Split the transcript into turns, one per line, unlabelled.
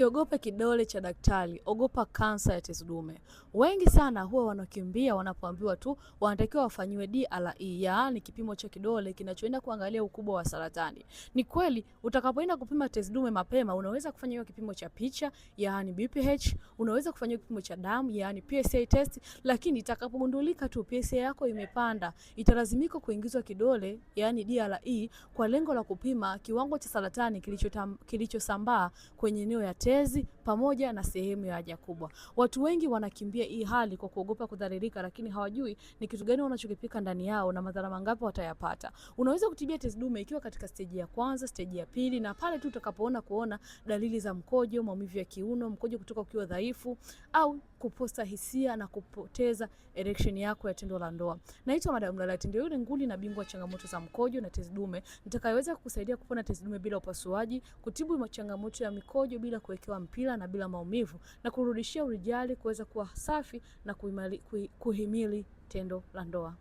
Usiogope kidole cha daktari, ogopa kansa ya tezi dume. Wengi sana huwa wanakimbia wanapoambiwa tu wanatakiwa wafanyiwe DRE, yaani kipimo cha kidole kinachoenda kuangalia ukubwa wa saratani. Ni kweli utakapoenda kupima tezi dume mapema, unaweza kufanya hiyo kipimo cha picha, yaani BPH, unaweza kufanya kipimo cha damu, yaani PSA test, lakini itakapogundulika tu PSA yako imepanda, italazimika kuingizwa kidole, yaani DRE, kwa lengo la kupima kiwango cha saratani kilichosambaa kwenye eneo ya tezi pamoja na sehemu ya haja kubwa. Watu wengi wanakimbia hii hali kwa kuogopa kudhalilika, lakini hawajui ni kitu gani wanachokipika ndani yao na madhara mangapi watayapata. Unaweza kutibia tezi dume ikiwa katika steji ya kwanza, steji ya pili, na pale tu utakapoona kuona dalili za mkojo, maumivu ya kiuno, mkojo kutoka ukiwa dhaifu, au kuposta hisia na kupoteza erection yako ya tendo la ndoa. Naitwa Madam Lalati, ndio yule nguli na bingwa changamoto za mkojo na tezi dume nitakayeweza kukusaidia kupona tezi dume bila upasuaji, kutibu changamoto ya mikojo bila kuwekewa mpira na bila maumivu, na kurudishia urijali kuweza kuwa safi na kuhimili tendo la ndoa.